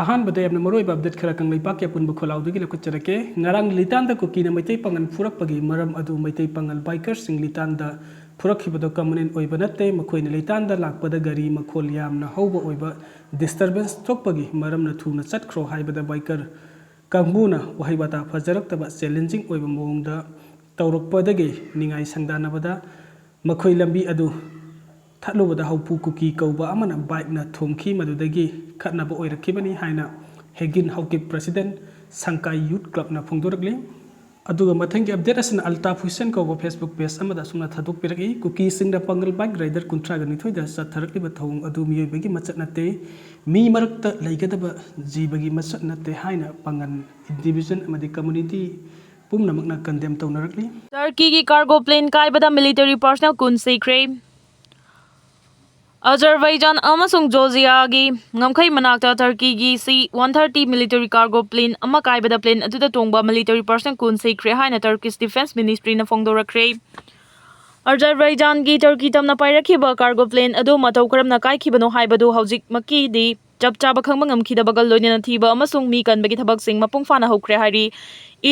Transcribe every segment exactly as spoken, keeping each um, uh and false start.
ꯑꯍꯥꯟꯕꯗ ꯌꯥꯝꯅ ꯃꯔꯨꯑꯣꯏꯕ ꯑꯞꯗꯦꯠ ꯈꯔ ꯀꯪꯂꯩꯄꯥꯛꯀꯤ ꯑꯄꯨꯟꯕ ꯈꯣꯜꯂꯥꯎꯗꯒꯤ ꯂꯧꯈꯠꯆꯔꯛꯀꯦ꯫ ꯉꯔꯥꯡ ꯂꯤꯇꯥꯟꯗ ꯀꯨꯀꯤꯅ ꯃꯩꯇꯩ ꯄꯥꯉꯜ ꯐꯨꯔꯛꯄꯒꯤ ꯃꯔꯝ ꯑꯗꯨ ꯃꯩꯇꯩ ꯄꯥꯉꯜ ꯕꯥꯏꯀꯔꯁꯤꯡ ꯂꯤꯇꯥꯟꯗ ꯐꯨꯔꯛꯈꯤꯕꯗꯣ ꯀꯃꯟ ꯑꯣꯏꯕ ꯅꯠꯇꯦ꯫ ꯃꯈꯣꯏꯅ ꯂꯤꯇꯥꯟꯗ ꯂꯥꯛꯄꯗ ꯒꯥꯔꯤ ꯃꯈꯣꯜ ꯌꯥꯝꯅ ꯍꯧꯕ ꯑꯣꯏꯕ ꯗꯤꯁꯇꯔꯕꯦꯟꯁ ꯊꯣꯛꯄꯒꯤ ꯃꯔꯝꯅ ꯊꯨꯅ ꯆꯠꯈ꯭ꯔꯣ ꯍꯥꯏꯕꯗ ꯕꯥꯏꯀꯔ ꯀꯥꯡꯕꯨꯅ ꯋꯥꯍꯩ ꯋꯥꯇꯥ ꯐꯖꯔꯛꯇꯕ ꯆꯦꯂꯦꯟꯖꯤꯡ ꯑꯣꯏꯕ ꯃꯑꯣꯡꯗ ꯇꯧꯔꯛꯄꯗꯒꯤ ꯅꯤꯡꯉꯥꯏ ꯁꯪꯗꯥꯅꯕꯗ ꯃꯈꯣꯏ ꯂꯝꯕꯤ ꯑꯗꯨ ꯊꯠꯂꯨꯕꯗ ꯍꯧꯄꯨ ꯀꯨꯀꯤ ꯀꯧꯕ ꯑꯃꯅ ꯕꯥꯏꯛꯅ ꯊꯣꯝꯈꯤ꯫ ꯃꯗꯨꯗꯒꯤ ꯈꯠꯅꯕ ꯑꯣꯏꯔꯛꯈꯤꯕꯅꯤ ꯍꯥꯏꯅ ꯍꯦꯒꯤꯟ ꯍꯧꯀꯤꯞ, ꯄ꯭ꯔꯁꯤꯗꯦꯟ, ꯁꯪꯀꯥꯏ ꯌꯨꯠ ꯀ꯭ꯂꯕꯅ ꯐꯣꯡꯗꯣꯔꯛꯂꯤ꯫ ꯑꯗꯨꯒ ꯃꯊꯪꯒꯤ ꯑꯞꯗꯦꯠ ꯑꯁꯤꯅ ꯑꯜꯇꯥꯐ ꯍꯨꯏꯁꯦꯟ ꯀꯧꯕ ꯐꯦꯁꯕꯨꯛ ꯄꯦꯖ ꯑꯃꯗ ꯑꯁꯨꯝꯅ ꯊꯥꯗꯣꯛꯄꯤꯔꯛꯏ: ꯀꯨꯀꯤꯁꯤꯡꯅ ꯄꯥꯡꯒꯜ ꯕꯥꯏꯛ ꯔꯥꯏꯗꯔ ꯀꯨꯟꯊ꯭ꯔꯥꯒ ꯅꯤꯊꯣꯏꯗ ꯆꯠꯊꯔꯛꯂꯤꯕ ꯊꯧꯑꯣꯡ ꯑꯗꯨ ꯃꯤꯑꯣꯏꯕꯒꯤ ꯃꯆꯠ ꯅꯠꯇꯦ, ꯃꯤ ꯃꯔꯛꯇ ꯂꯩꯒꯗꯕ ꯖꯤꯕꯒꯤ ꯃꯆꯠ ꯅꯠꯇꯦ ꯍꯥꯏꯅ ꯄꯥꯡꯒꯜ ꯏꯟꯗꯤꯚꯤꯖꯨꯋꯦꯜ ꯑꯃꯗꯤ ꯀꯝꯃꯨꯅꯤꯇꯤ ꯄꯨꯝꯅꯃꯛꯅ ꯀꯟꯗꯦꯝ ꯇꯧꯅꯔꯛꯂꯤ꯫ ꯇꯔꯀꯤꯒꯤ ꯀꯥꯔꯒꯣ ꯄ꯭ꯂꯦꯟ ꯀꯥꯏꯕꯗ ꯃꯤꯂꯤꯇꯔꯤ ꯄꯥꯔꯁꯅꯦꯜ ꯀꯨꯟ ꯁꯤꯈ꯭ꯔꯦ꯫ ꯑꯖꯔꯕꯩꯖꯥꯟ ꯑꯃꯁꯨꯡ ꯖꯣꯔꯖꯤꯌꯥꯒꯤ ꯉꯝꯈꯩ ꯃꯅꯥꯛꯇ ꯇꯔꯀꯤꯒꯤ C one thirty military cargo plane ꯑꯃ ꯀꯥꯏꯕꯗ ꯄ꯭ꯂꯦꯟ ꯑꯗꯨꯗ ꯇꯣꯡꯕ ꯃꯤꯂꯤꯇꯔꯤ ꯄꯥꯔꯁꯅꯦꯜ ꯀꯨꯟ ꯁꯤꯈ꯭ꯔꯦ ꯍꯥꯏꯅ ꯇꯔꯀꯤꯁ ꯗꯤꯐꯦꯟꯁ ꯃꯤꯅꯤꯁꯇ꯭ꯔꯤꯅ ꯐꯣꯡꯗꯣꯔꯛꯈ꯭ꯔꯦ꯫ ꯑꯖꯔꯕꯩꯖꯥꯟꯒꯤ ꯇꯔꯀꯤ ꯇꯝꯅ ꯄꯥꯏꯔꯛꯈꯤꯕ ꯀꯥꯔꯒꯣ ꯄ꯭ꯂꯦꯟ ꯑꯗꯨ ꯃꯇꯧ ꯀꯔꯝꯅ ꯀꯥꯏꯈꯤꯕꯅꯣ ꯍꯥꯏꯕꯗꯨ ꯍꯧꯖꯤꯛꯃꯛꯀꯤꯗꯤ ꯆꯞ ꯆꯥꯕ ꯈꯪꯕ ꯉꯝꯈꯤꯗꯕꯒ ꯂꯣꯏꯅꯅ ꯊꯤꯕ ꯑꯃꯁꯨꯡ ꯃꯤ ꯀꯟꯕꯒꯤ ꯊꯕꯛꯁꯤꯡ ꯃꯄꯨꯡ ꯐꯥꯅ ꯍꯧꯈ꯭ꯔꯦ ꯍꯥꯏꯔꯤ꯫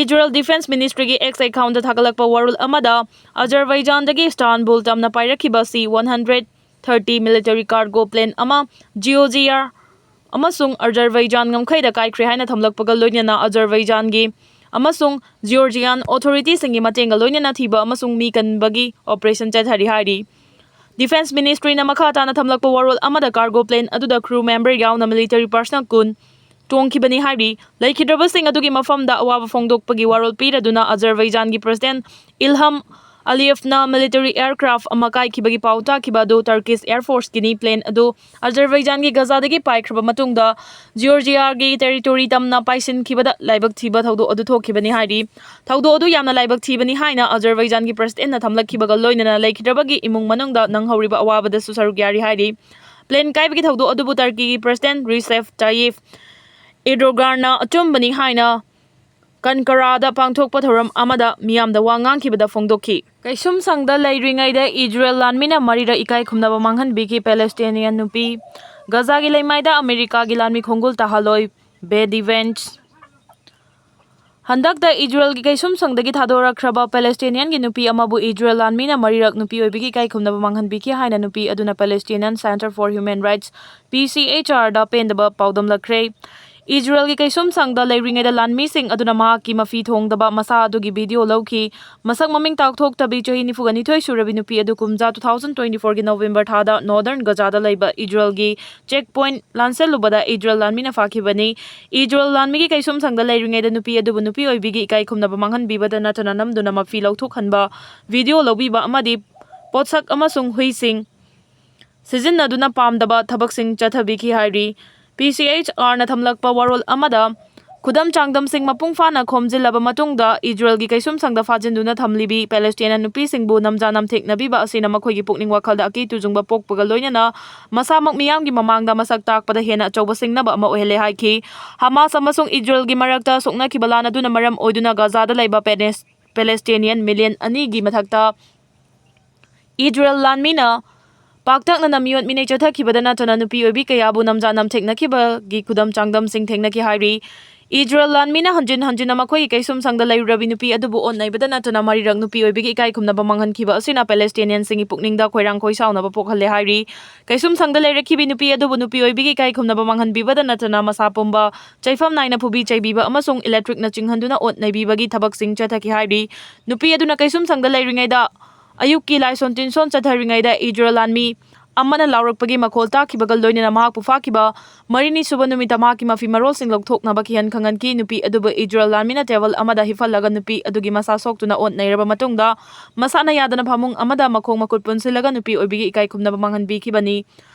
ꯏꯖꯔꯦꯜ ꯗꯤꯐꯦꯟꯁ ꯃꯤꯅꯤꯁꯇ꯭ꯔꯤꯒꯤ ꯑꯦꯛꯁ ꯑꯦꯀꯥꯎꯟꯗ ꯊꯥꯒꯠꯂꯛꯄ ꯋꯥꯔꯣꯜ ꯑꯃꯗ, ꯑꯖꯔꯕꯩꯖꯥꯟꯗꯒꯤ ꯏꯁꯇꯥꯟꯕꯨꯜ ꯇꯝꯅ ꯄꯥꯏꯔꯛꯈꯤꯕ C one hundred thirty military cargo plane ꯑꯃ ꯖꯤꯑꯣꯔꯖꯤꯌꯥ ꯑꯃꯁꯨꯡ ꯑꯖꯔꯕꯩꯖꯥꯟ ꯉꯝꯈꯩꯗ ꯀꯥꯏꯈ꯭ꯔꯦ ꯍꯥꯏꯅ ꯊꯝꯂꯛꯄꯒ ꯂꯣꯏꯅꯅ ꯑꯖꯔꯕꯩꯖꯥꯟꯒꯤ ꯑꯃꯁꯨꯡ ꯖꯤꯑꯣꯔꯖꯤꯌꯥꯟ ꯑꯣꯊꯣꯔꯤꯇꯤꯁꯤꯡꯒꯤ ꯃꯇꯦꯡꯒ ꯂꯣꯏꯅꯅ ꯊꯤꯕ ꯑꯃꯁꯨꯡ ꯃꯤ ꯀꯟꯕꯒꯤ ꯑꯣꯄꯔꯦꯁꯟ ꯆꯠꯊꯔꯤ ꯍꯥꯏꯔꯤ꯫ ꯗꯤꯐꯦꯟꯁ ꯃꯤꯅꯤꯁꯇ꯭ꯔꯤꯅ ꯃꯈꯥ ꯇꯥꯅ ꯊꯝꯂꯛꯄ ꯋꯥꯔꯣꯜ ꯑꯃꯗ ꯀꯥꯔꯒꯣ ꯄ꯭ꯂꯦꯟ ꯑꯗꯨꯗ ꯀ꯭ꯔꯨ ꯃꯦꯝꯕꯔ ꯌꯥꯎꯅ ꯃꯤꯂꯤꯇꯔꯤ ꯄꯥꯔꯁꯅꯦꯜ ꯀꯨꯟ ꯇꯣꯡꯈꯤꯕꯅꯤ ꯍꯥꯏꯔꯤ꯫ ꯂꯩꯈꯤꯗ꯭ꯔꯕꯁꯤꯡ ꯑꯗꯨꯒꯤ ꯃꯐꯝꯗ ꯑꯋꯥꯕ ꯐꯣꯡꯗꯣꯛꯄꯒꯤ ꯋꯥꯔꯣꯜ ꯄꯤꯔꯗꯨꯅ ꯑꯖꯔꯕꯩꯖꯥꯟꯒꯤ ꯄ꯭ꯔꯁꯤꯗꯦꯟ ꯏꯜꯍꯝ ꯑꯂꯤꯌꯦꯐꯅ ꯃꯤꯂꯤꯇꯔꯤ ꯑꯦꯌꯔꯀ꯭ꯔꯥꯐ ꯑꯃ ꯀꯥꯏꯈꯤꯕꯒꯤ ꯄꯥꯎ ꯇꯥꯈꯤꯕ ꯑꯗꯨ ꯇꯔꯀꯤꯁ ꯑꯦꯌꯔ ꯐꯣꯔꯁꯀꯤꯅꯤ꯫ ꯄ꯭ꯂꯦꯟ ꯑꯗꯨ ꯑꯖꯔꯕꯩꯖꯥꯟꯒꯤ ꯒꯖꯥꯗꯒꯤ ꯄꯥꯏꯈ꯭ꯔꯕ ꯃꯇꯨꯡꯗ ꯖꯤꯑꯣꯔꯖꯤꯌꯥꯒꯤ ꯇꯦꯔꯤꯇꯣꯔꯤ ꯇꯝꯅ ꯄꯥꯏꯁꯤꯟꯈꯤꯕꯗ ꯂꯥꯏꯕꯛ ꯊꯤꯕ ꯊꯧꯗꯣꯛ ꯑꯗꯨ ꯊꯣꯛꯈꯤꯕꯅꯤ ꯍꯥꯏꯔꯤ꯫ ꯊꯧꯗꯣꯛ ꯑꯗꯨ ꯌꯥꯝꯅ ꯂꯥꯏꯕꯛ ꯊꯤꯕꯅꯤ ꯍꯥꯏꯅ ꯑꯖꯔꯕꯩꯖꯥꯟꯒꯤ ꯄ꯭ꯔꯁꯤꯗꯦꯟꯅ ꯊꯝꯂꯛꯈꯤꯕꯒ ꯂꯣꯏꯅꯅ ꯂꯩꯈꯤꯗ꯭ꯔꯕꯒꯤ ꯏꯃꯨꯡ ꯃꯅꯨꯡꯗ ꯅꯪꯍꯧꯔꯤꯕ ꯑꯋꯥꯕꯗꯁꯨ ꯁꯔꯨꯛ ꯌꯥꯔꯤ ꯍꯥꯏꯔꯤ꯫ ꯄ꯭ꯂꯦꯟ ꯀꯥꯏꯕꯒꯤ ꯊꯧꯗꯣꯛ ꯑꯗꯨꯕꯨ ꯇꯔꯀꯤꯒꯤ ꯄ꯭ꯔꯁꯤꯗꯦꯟ ꯔꯤꯁꯦꯐ ꯇꯥꯌꯤꯐ ꯑꯦꯔꯗꯣꯒꯥꯟꯅ ꯑꯆꯨꯝꯕꯅꯤ ꯍꯥꯏꯅ ꯀꯟꯀꯔꯥꯗ ꯄꯥꯡꯊꯣꯛꯄ ꯊꯧꯔꯝ ꯑꯃꯗ ꯃꯤꯌꯥꯝꯗ ꯋꯥ ꯉꯥꯡꯈꯤꯕꯗ ꯐꯣꯡꯗꯣꯛꯈꯤ꯫ ꯀꯩꯁꯨꯝꯁꯪꯗ ꯂꯩꯔꯤꯉꯩꯗ ꯏꯖꯔꯦꯜ ꯂꯥꯟꯃꯤꯅ ꯃꯔꯤꯔꯛ ꯏꯀꯥꯏ ꯈꯨꯝꯅꯕ ꯃꯥꯡꯍꯟꯕꯤꯈꯤ꯫ ꯄꯦꯂꯦꯁꯇꯤꯅꯤꯌꯟ ꯅꯨꯄꯤ ꯒꯖꯥꯒꯤ ꯂꯩꯃꯥꯏꯗ ꯑꯃꯦꯔꯤꯀꯥꯒꯤ ꯂꯥꯟꯃꯤ ꯈꯣꯡꯒꯨꯜ ꯇꯥꯍꯜꯂꯣꯏ, ꯕꯦꯗꯤ ꯚꯦꯟꯁ꯫ ꯍꯟꯗꯛꯇ ꯏꯖꯔꯦꯜꯒꯤ ꯀꯩꯁꯨꯝꯁꯪꯗꯒꯤ ꯊꯥꯗꯣꯔꯛꯈ꯭ꯔꯕ ꯄꯦꯂꯦꯁꯇꯤꯅꯤꯌꯟꯒꯤ ꯅꯨꯄꯤ ꯑꯃꯕꯨ ꯏꯖꯔꯦꯜ ꯂꯥꯟꯃꯤꯅ ꯃꯔꯤꯔꯛ ꯅꯨꯄꯤ ꯑꯣꯏꯕꯒꯤ ꯏꯀꯥꯏ ꯈꯨꯝꯅꯕ ꯃꯥꯡꯍꯟꯕꯤꯈꯤ ꯍꯥꯏꯅ ꯅꯨꯄꯤ ꯑꯗꯨꯅ Palestinian Center for Human Rights, P C H R ꯗ ꯄꯦꯟꯗꯕ ꯄꯥꯎꯗꯝꯂꯛꯈ꯭ꯔꯦ꯫ ꯏꯖꯔꯦꯜꯒꯤ ꯀꯩꯁꯨꯝꯁꯪꯗ ꯂꯩꯔꯤꯉꯩꯗ ꯂꯥꯟꯃꯤꯁꯤꯡ ꯑꯗꯨꯅ ꯃꯍꯥꯛꯀꯤ ꯃꯐꯤ ꯊꯣꯡꯗꯕ ꯃꯁꯥ ꯑꯗꯨꯒꯤ ꯚꯤꯗꯤꯑꯣ ꯂꯧꯈꯤ꯫ ꯃꯁꯛ ꯃꯃꯤꯡ ꯇꯥꯛꯊꯣꯛꯇꯕꯤ ꯆꯍꯤ ꯅꯤꯐꯨꯒ ꯅꯤꯊꯣꯏ ꯁꯨꯔꯕꯤ ꯅꯨꯄꯤ ꯑꯗꯨ ꯀꯨꯝꯖꯥ two thousand twenty four ꯒꯤ November ꯊꯥꯗ Northern Gaza ꯗ ꯂꯩꯕ ꯏꯖꯔꯦꯜꯒꯤ check point ꯂꯥꯟꯁꯜꯂꯨꯕꯗ ꯏꯖꯔꯦꯜ ꯂꯥꯟꯃꯤꯅ ꯐꯥꯈꯤꯕꯅꯤ꯫ ꯏꯖꯔꯦꯜ ꯂꯥꯟꯃꯤꯒꯤ ꯀꯩꯁꯨꯝꯁꯪꯗ ꯂꯩꯔꯤꯉꯩꯗ ꯅꯨꯄꯤ ꯑꯗꯨꯕꯨ ꯅꯨꯄꯤ ꯑꯣꯏꯕꯤꯒꯤ ꯏꯀꯥꯏ ꯈꯨꯝꯅꯕ ꯃꯥꯡꯍꯟꯕꯤꯕꯗ ꯅꯠꯇꯅ ꯅꯝꯗꯨꯅ ꯃꯐꯤ ꯂꯧꯊꯣꯛꯍꯟꯕ ꯚꯤꯗꯤꯑꯣ ꯂꯧꯕꯤꯕ ꯑꯃꯗꯤ ꯄꯣꯠꯁꯛ ꯑꯃꯁꯨꯡ ꯍꯨꯏꯁꯤꯡ ꯁꯤꯖꯤꯟꯅꯗꯨꯅ ꯄꯥꯝꯗꯕ ꯊꯕꯛꯁꯤꯡ ꯆꯠꯊꯕꯤꯈꯤ ꯍꯥꯏꯔꯤ꯫ P C H R ꯅ ꯊꯝꯂꯛꯄ ꯋꯥꯔꯣꯜ ꯑꯃꯗ ꯈꯨꯗꯝ ꯆꯥꯡꯗꯝꯁꯤꯡ ꯃꯄꯨꯡ ꯐꯥꯅ ꯈꯣꯝꯖꯤꯜꯂꯕ ꯃꯇꯨꯡꯗ ꯏꯖꯔꯦꯜꯒꯤ ꯀꯩꯁꯨꯝꯁꯪꯗ ꯐꯥꯖꯤꯟꯗꯨꯅ ꯊꯝꯂꯤꯕꯤ ꯄꯦꯂꯦꯁꯇꯤꯅꯤꯌꯟ ꯅꯨꯄꯤꯁꯤꯡꯕꯨ ꯅꯝꯖꯥ ꯅꯝꯊꯦꯛꯅꯕꯤꯕ ꯑꯁꯤꯅ ꯃꯈꯣꯏꯒꯤ ꯄꯨꯛꯅꯤꯡ ꯋꯥꯈꯜꯗ ꯑꯀꯤ ꯇꯨꯖꯨꯡꯕ ꯄꯣꯛꯄꯒ ꯂꯣꯏꯅꯅ ꯃꯁꯥꯃꯛ ꯃꯤꯌꯥꯝꯒꯤ ꯃꯃꯥꯡꯗ ꯃꯁꯛ ꯇꯥꯛꯄꯗ ꯍꯦꯟꯅ ꯑꯆꯧꯕ ꯁꯤꯡꯅꯕ ꯑꯃ ꯑꯣꯏꯍꯜꯂꯦ ꯍꯥꯏꯈꯤ꯫ ꯍꯃꯥꯁ ꯑꯃꯁꯨꯡ ꯏꯖꯔꯦꯜꯒꯤ ꯃꯔꯛꯇ ꯁꯣꯛꯅꯈꯤꯕ ꯂꯥꯟ ꯑꯗꯨꯅ ꯃꯔꯝ ꯑꯣꯏꯗꯨꯅ ꯒꯥꯖꯥꯗ ꯂꯩꯕ ꯄꯦꯅꯦꯁ-, ꯄꯦꯂꯦꯁꯇꯤꯅꯤꯌꯟ ꯃꯤꯂꯤꯌꯟ ꯑꯅꯤꯒꯤ ꯃꯊꯛꯇ ꯏꯖꯔꯦꯜ ꯂꯥꯟꯃꯤꯅ ꯄꯥꯛꯇꯛꯅꯅ ꯃꯤꯑꯣꯠ ꯃꯤꯅꯩ ꯆꯠꯊꯈꯤꯕꯗ ꯅꯠꯇꯅ ꯅꯨꯄꯤ ꯑꯣꯏꯕꯤ ꯀꯌꯥꯕꯨ ꯅꯝꯖꯥ ꯅꯝꯊꯦꯛꯅꯈꯤꯕꯒꯤ ꯈꯨꯗꯝ ꯆꯥꯡꯗꯝꯁꯤꯡ ꯊꯦꯡꯅꯈꯤ ꯍꯥꯏꯔꯤ꯫ ꯏꯖꯔꯦꯜ ꯂꯥꯟꯃꯤꯅ ꯍꯟꯖꯤꯟ ꯍꯟꯖꯤꯟꯅ ꯃꯈꯣꯏꯒꯤ ꯀꯩꯁꯨꯝꯁꯪꯗ ꯂꯩꯔꯨꯔꯕꯤ ꯅꯨꯄꯤ ꯑꯗꯨꯕꯨ ꯑꯣꯠ ꯅꯩꯕꯗ ꯅꯠꯇꯅ ꯃꯔꯤꯔꯛ ꯅꯨꯄꯤ ꯑꯣꯏꯕꯤꯒꯤ ꯏꯀꯥꯏ ꯈꯨꯝꯅꯕ ꯃꯥꯡꯍꯟꯈꯤꯕ ꯑꯁꯤꯅ ꯄꯦꯂꯦꯁꯇꯤꯅꯤꯌꯟꯁꯤꯡꯒꯤ ꯄꯨꯛꯅꯤꯡꯗ ꯈꯣꯏꯔꯥꯡ ꯈꯣꯏꯁꯥꯎꯅꯕ ꯄꯣꯛꯍꯜꯂꯦ ꯍꯥꯏꯔꯤ꯫ ꯀꯩꯁꯨꯝꯁꯪꯗ ꯂꯩꯔꯛꯈꯤꯕꯤ ꯅꯨꯄꯤ ꯑꯗꯨꯕꯨ ꯅꯨꯄꯤ ꯑꯣꯏꯕꯤꯒꯤ ꯏꯀꯥꯏ ꯈꯨꯝꯅꯕ ꯃꯥꯡꯍꯟꯕꯤꯕꯗ ꯅꯠꯇꯅ ꯃꯁꯥ ꯄꯨꯝꯕ ꯆꯩꯐꯝ ꯅꯥꯏꯅ ꯐꯨꯕꯤ ꯆꯩꯕꯤꯕ ꯑꯃꯁꯨꯡ ꯏꯂꯦꯛꯇ꯭ꯔꯤꯛꯅ ꯆꯤꯡꯍꯟꯗꯨꯅ ꯑꯣꯠ ꯅꯩꯕꯤꯕꯒꯤ ꯊꯕꯛꯁꯤꯡ ꯆꯠꯊꯈꯤ ꯍꯥꯏꯔꯤ꯫ ꯅꯨꯄꯤ ꯑꯗꯨꯅ ꯀꯩꯁꯨꯝꯁꯪꯗ ꯂꯩꯔꯤꯉꯩꯗ ꯑꯌꯨꯛꯀꯤ ꯂꯥꯏꯁꯣꯟ ꯇꯤꯟꯁꯣꯟ ꯆꯠꯊꯔꯤꯉꯩꯗ ꯏꯖꯔꯦꯜ ꯂꯥꯟꯃꯤ ꯑꯃꯅ ꯂꯥꯎꯔꯛꯄꯒꯤ ꯃꯈꯣꯜ ꯇꯥꯈꯤꯕꯒ ꯂꯣꯏꯅꯅ ꯃꯍꯥꯛꯄꯨ ꯐꯥꯈꯤꯕ꯫ ꯃꯔꯤꯅꯤ ꯁꯨꯕ ꯅꯨꯃꯤꯠꯇ ꯃꯍꯥꯛꯀꯤ ꯃꯐꯤ ꯃꯔꯣꯜꯁꯤꯡ ꯂꯧꯊꯣꯛꯅꯕ ꯀꯤꯍꯟ ꯈꯪꯍꯟꯈꯤ꯫ ꯅꯨꯄꯤ ꯑꯗꯨꯕꯨ ꯏꯖꯔꯦꯜ ꯂꯥꯟꯃꯤꯅ ꯇꯦꯕꯜ ꯑꯃꯗ ꯍꯤꯞꯍꯜꯂꯒ ꯅꯨꯄꯤ ꯑꯗꯨꯒꯤ ꯃꯁꯥ ꯁꯣꯛꯇꯨꯅ ꯑꯣꯠ ꯅꯩꯔꯕ ꯃꯇꯨꯡꯗ ꯃꯁꯥꯅ ꯌꯥꯗꯅ ꯐꯃꯨꯡ ꯑꯃꯗ ꯃꯈꯣꯡ ꯃꯈꯨꯠ ꯄꯨꯟꯁꯤꯜꯂꯒ ꯅꯨꯄꯤ ꯑꯣꯏꯕꯤꯒꯤ ꯏꯀꯥꯏ ꯈꯨꯝꯅꯕ ꯃꯥꯡꯍꯟꯕꯤꯈꯤꯕꯅꯤ꯫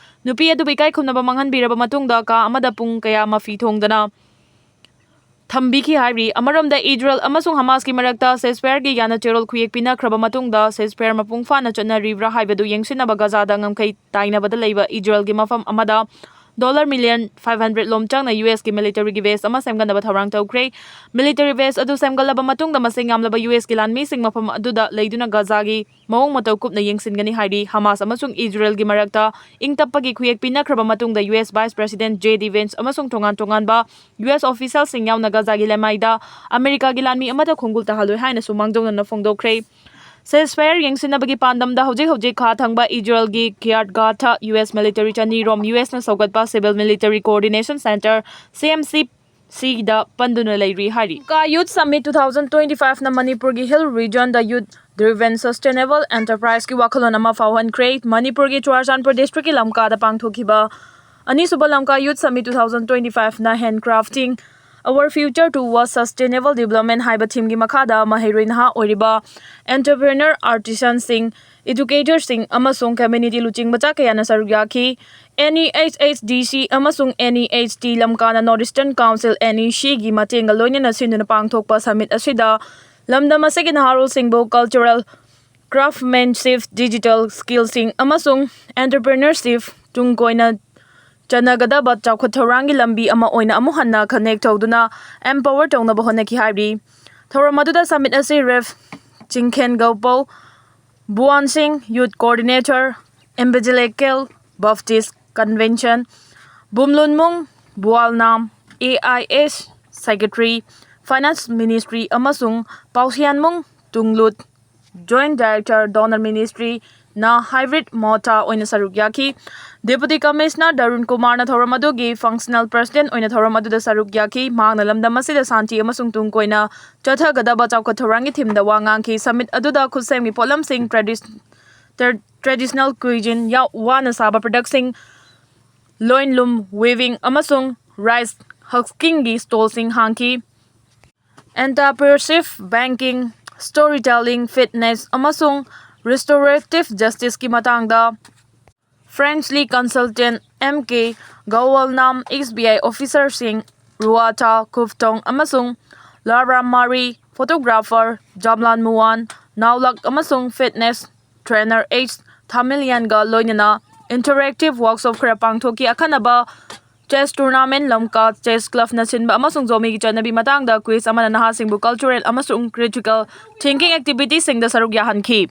ꯅꯨꯄꯤ ꯑꯗꯨꯕꯨ ꯏꯀꯥꯏ ꯈꯨꯝꯅꯕ ꯃꯥꯡꯍꯟꯕꯤꯔꯕ ꯃꯇꯨꯡꯗ ꯀꯥ ꯑꯃꯗ ꯄꯨꯡ ꯀꯌꯥ ꯃꯐꯤ ꯊꯣꯡꯗꯅ ꯊꯝꯕꯤꯈꯤ ꯍꯥꯏꯔꯤ꯫ ꯑꯃꯔꯣꯝꯗ ꯏꯖꯔꯦꯜ ꯑꯃꯁꯨꯡ ꯍꯃꯥꯁꯀꯤ ꯃꯔꯛꯇ ceasefire ꯒꯤ ꯌꯥꯅꯆꯦꯔꯣꯜ ꯈꯨꯌꯦꯛ ꯄꯤꯅꯈ꯭ꯔꯕ ꯃꯇꯨꯡꯗ ceasefire ꯃꯄꯨꯡ ꯐꯥꯅ ꯆꯠꯅꯔꯤꯕ꯭ꯔꯥ ꯍꯥꯏꯕꯗꯨ ꯌꯦꯡꯁꯤꯟꯅꯕ ꯒꯥꯖꯥꯗ ꯉꯝꯈꯩ ꯇꯥꯏꯅꯕꯗ ꯂꯩꯕ ꯏꯖꯔꯦꯜꯒꯤ ꯃꯐꯝ ꯑꯃꯗ dollar million five hundred ꯂꯣꯝ ꯆꯪꯅ ꯌꯨ ꯑꯦꯁꯀꯤ ꯃꯤꯂꯤꯇꯔꯤꯒꯤ ꯕꯦꯁ ꯑꯃ ꯁꯦꯝꯒꯠꯅꯕ ꯊꯧꯔꯥꯡ ꯇꯧꯈ꯭ꯔꯦ꯫ ꯃꯤꯂꯤꯇꯔꯤ ꯕꯦꯁ ꯑꯗꯨ ꯁꯦꯝꯒꯠꯂꯕ ꯃꯇꯨꯡꯗ ꯃꯁꯤꯡ ꯌꯥꯝꯂꯕ ꯌꯨ ꯑꯦꯁꯀꯤ ꯂꯥꯟꯃꯤꯁꯤꯡ ꯃꯐꯝ ꯑꯗꯨꯗ ꯂꯩꯗꯨꯅ ꯒꯥꯖꯥꯒꯤ ꯃꯑꯣꯡ ꯃꯇꯧ ꯀꯨꯞꯅ ꯌꯦꯡꯁꯤꯟꯒꯅꯤ ꯍꯥꯏꯔꯤ꯫ ꯍꯃꯥꯁ ꯑꯃꯁꯨꯡ ꯏꯖꯔꯦꯜꯒꯤ ꯃꯔꯛꯇ ꯏꯪ ꯇꯞꯄꯒꯤ ꯈꯨꯌꯦꯛ ꯄꯤꯅꯈ꯭ꯔꯕ ꯃꯇꯨꯡꯗ U S vice president J D Vance ꯑꯃꯁꯨꯡ ꯇꯣꯉꯥꯟ ꯇꯣꯉꯥꯟꯕ ꯌꯨ ꯑꯦꯁ ꯑꯣꯐꯤꯁꯤꯌꯦꯜꯁꯤꯡ ꯌꯥꯎꯅ ꯒꯥꯖꯥꯒꯤ ꯂꯩꯃꯥꯏꯗ ꯑꯃꯦꯔꯤꯀꯥꯒꯤ ꯂꯥꯟꯃꯤ ꯑꯃꯠꯇ ꯈꯣꯡꯒꯨꯜ ꯇꯥꯍꯜꯂꯣꯏ ꯍꯥꯏꯅꯁꯨ ꯃꯥꯡꯖꯧꯅꯅ ꯐꯣꯡꯗꯣꯛꯈ꯭ꯔꯦ꯫ ꯁꯤꯖꯐꯥꯌꯔ ꯌꯦꯡꯁꯤꯟꯅꯕꯒꯤ ꯄꯥꯟꯗꯝꯗ ꯍꯧꯖꯤꯛ ꯍꯧꯖꯤꯛ ꯈꯥ ꯊꯪꯕ ꯏꯖꯔꯦꯜꯒꯤ ꯀꯤꯌꯥꯔꯠ ꯒꯥꯊ ꯌꯨ ꯑꯦꯁ ꯃꯤꯂꯤꯇꯔꯤ ꯆꯅꯤ ꯔꯣꯝ ꯌꯨ ꯑꯦꯁꯅ ꯁꯧꯒꯠꯄ civil military coordination centre C M C ꯁꯤꯗ ꯄꯟꯗꯨꯅ ꯂꯩꯔꯤ ꯍꯥꯏꯔꯤ꯫ ꯀꯥ youth summit two thousand twenty ꯐꯥꯏꯚꯅ ꯃꯅꯤꯄꯨꯔꯒꯤ ꯍꯤꯜ ꯔꯤꯖꯟꯗ ꯌꯨꯠ ꯗ꯭ꯔꯤꯚꯟ ꯁꯁꯇꯦꯅꯦꯕꯜ ꯑꯦꯟꯇꯔꯄ꯭ꯔꯥꯏꯖꯀꯤ ꯋꯥꯈꯜꯂꯣꯟ ꯑꯃ ꯐꯥꯎꯍꯟꯈ꯭ꯔꯦ꯫ ꯃꯅꯤꯄꯨꯔꯒꯤ ꯆꯨꯔꯥꯆꯥꯟꯄꯨꯔ ꯗꯤꯁꯇ꯭ꯔꯤꯛꯀꯤ ꯂꯝꯀꯥꯗ ꯄꯥꯡꯊꯣꯛꯈꯤꯕ ꯑꯅꯤꯁꯨꯕ ꯂꯝꯀꯥ youth summit two thousand twenty ꯐꯥꯏꯚꯅ ꯍꯦꯟꯀ꯭ꯔꯥꯐꯇꯤꯡ Our Future Towards Sustainable Development ꯍꯥꯏꯕ ꯊꯤꯝꯒꯤ ꯃꯈꯥꯗ ꯃꯍꯩꯔꯣꯏ ꯅꯍꯥ ꯑꯣꯏꯔꯤꯕ ꯑꯦꯟꯇꯔꯄ꯭ꯔꯦꯅꯔ, ꯑꯥꯔꯇꯤꯁꯟꯁꯤꯡ, ꯏꯗꯨꯀꯦꯇꯔꯁꯤꯡ ꯑꯃꯁꯨꯡ ꯀꯝꯃ꯭ꯌꯨꯅꯤꯇꯤ ꯂꯨꯆꯤꯡꯕ ꯃꯆꯥ ꯀꯌꯥꯅ ꯁꯔꯨꯛ ꯌꯥꯈꯤ꯫ N E H H D C ꯑꯃꯁꯨꯡ ꯑꯦꯟ ꯏ ꯑꯩꯆ ꯇꯤ ꯂꯝꯀꯥꯅ North Eastern Council, N E ꯁꯤꯒꯤ ꯃꯇꯦꯡꯒ ꯂꯣꯏꯅꯅ ꯁꯤꯟꯗꯨꯅ ꯄꯥꯡꯊꯣꯛꯄ ꯁꯃꯤꯠ ꯑꯁꯤꯗ ꯂꯝꯗꯝ ꯑꯁꯤꯒꯤ ꯅꯍꯥꯔꯣꯜꯁꯤꯡꯕꯨ ꯀꯜꯆꯔꯦꯜ, ꯀ꯭ꯔꯥꯐꯃꯦꯟꯁꯤꯞ, ꯗꯤꯖꯤꯇꯦꯜ ꯁ꯭ꯀꯤꯜꯁꯤꯡ ꯑꯃꯁꯨꯡ ꯑꯦꯟꯇꯔꯄ꯭ꯔꯦꯅꯔꯁꯤꯞ ꯇꯨꯡ ꯀꯣꯏꯅ ꯆꯠꯅꯒꯗꯕ ꯆꯥꯎꯈꯠ ꯊꯧꯔꯥꯡꯒꯤ ꯂꯝꯕꯤ ꯑꯃ ꯑꯣꯏꯅ ꯑꯃꯨꯛ ꯍꯟꯅ ꯀꯅꯦꯛ ꯇꯧꯗꯨꯅ ꯑꯦꯝꯄꯥꯋꯔ ꯇꯧꯅꯕ ꯍꯣꯠꯅꯈꯤ ꯍꯥꯏꯔꯤ꯫ ꯊꯧꯔꯝ ꯑꯗꯨꯗ ꯁꯃꯤꯠ ꯑꯁꯤ ꯔꯦꯚ ꯆꯤꯡꯈꯦꯟ Gaupau, Buan Sing, youth coordinator, Evangelical Baptist Convention, Bumlunmung Bualnam, A I S secretary, finance ministry, ꯑꯃꯁꯨꯡ Pausianmung Tunglut, joint director, donor ministry, ꯅ ꯍꯥꯏꯕ꯭ꯔꯤꯠ ꯃꯣꯗꯇ ꯑꯣꯏꯅ ꯁꯔꯨꯛ ꯌꯥꯈꯤ꯫ ꯗꯦꯄꯨꯇꯤ ꯀꯃꯤꯁꯅꯔ ꯗꯔꯨꯟ ꯀꯨꯃꯥꯔꯅ ꯊꯧꯔꯝ ꯑꯗꯨꯒꯤ ꯐꯪꯁꯅꯦꯜ ꯄ꯭ꯔꯁꯤꯗꯦꯟꯠ ꯑꯣꯏꯅ ꯊꯧꯔꯝ ꯑꯗꯨꯗ ꯁꯔꯨꯛ ꯌꯥꯈꯤ꯫ ꯃꯍꯥꯛꯅ ꯂꯝꯗꯝ ꯑꯁꯤꯗ ꯁꯥꯟꯇꯤ ꯑꯃꯁꯨꯡ ꯇꯨꯡ ꯀꯣꯏꯅ ꯆꯠꯊꯒꯗꯕ ꯆꯥꯎꯈꯠ ꯊꯧꯔꯥꯡꯒꯤ ꯊꯤꯝꯗ ꯋꯥ ꯉꯥꯡꯈꯤ꯫ ꯁꯃꯤꯠ ꯑꯗꯨꯗ ꯈꯨꯠꯁꯦꯝꯒꯤ ꯄꯣꯠꯂꯝꯁꯤꯡ, ꯇ꯭ꯔꯦꯗꯤꯁ-, ꯇ꯭ꯔꯦ-, ꯇ꯭ꯔꯦꯗꯤꯁꯅꯦꯜ ꯀ꯭ꯌꯨꯏꯖꯤꯟ ꯌꯥꯎ-, ꯋꯥꯅ ꯁꯥꯕ ꯄ꯭ꯔꯗꯛꯁꯤꯡ, ꯂꯣꯏꯟꯂꯨꯝ ꯋꯤꯚꯤꯡ ꯑꯃꯁꯨꯡ ꯔꯥꯏꯁ ꯍꯛꯀꯤꯡꯒꯤ ꯁ꯭ꯇꯣꯜꯁꯤꯡ ꯍꯥꯡꯈꯤ꯫ Entrepreneurship, banking, story telling, fitness ꯑꯃꯁꯨꯡ ꯔꯤꯁꯇꯣꯔꯦꯇꯤꯚ ꯖꯁꯇꯤꯁꯀꯤ ꯃꯇꯥꯡꯗ ꯐ꯭ꯔꯦꯟꯁꯂꯤ ꯀꯟꯁꯜꯇꯦꯟꯠ ꯑꯦꯝ ꯀꯦ ꯒꯧꯋꯜꯅꯥꯝ, ꯑꯦꯁ ꯕꯤ ꯑꯥꯏ ꯑꯣꯐꯤꯁꯔꯁꯤꯡ ꯔꯨꯋꯥꯊꯥ ꯈꯨꯞꯊꯣꯡ ꯑꯃꯁꯨꯡ ꯂꯥꯔꯥꯝꯃꯥꯔꯤ, ꯐꯣꯇꯣꯒ꯭ꯔꯥꯐꯔ ꯖꯝꯂꯥꯟ ꯃꯨꯋꯥꯟ, ꯅꯥꯎꯂꯛ ꯑꯃꯁꯨꯡ ꯐꯤꯠꯅꯦꯁ ꯇ꯭ꯔꯦꯅꯔ ꯑꯩꯆ ꯊꯥꯃꯤꯂꯤꯌꯥꯟꯒ ꯂꯣꯏꯅꯅ Interactive workshop ꯈꯔ ꯄꯥꯡꯊꯣꯛꯈꯤ꯫ ꯑꯈꯟꯅꯕ chess tournament, ꯂꯝꯀꯥ chess clubꯅ ꯁꯤꯟꯕ ꯑꯃꯁꯨꯡ ꯖꯣꯃꯤꯒꯤ ꯆꯠꯅꯕꯤ ꯃꯇꯥꯡꯗ quiz ꯑꯃꯅ ꯅꯍꯥꯁꯤꯡꯕꯨ cultural ꯑꯃꯁꯨꯡ critical thinking activitiesꯁꯤꯡꯗ ꯁꯔꯨꯛ ꯌꯥꯍꯟꯈꯤ꯫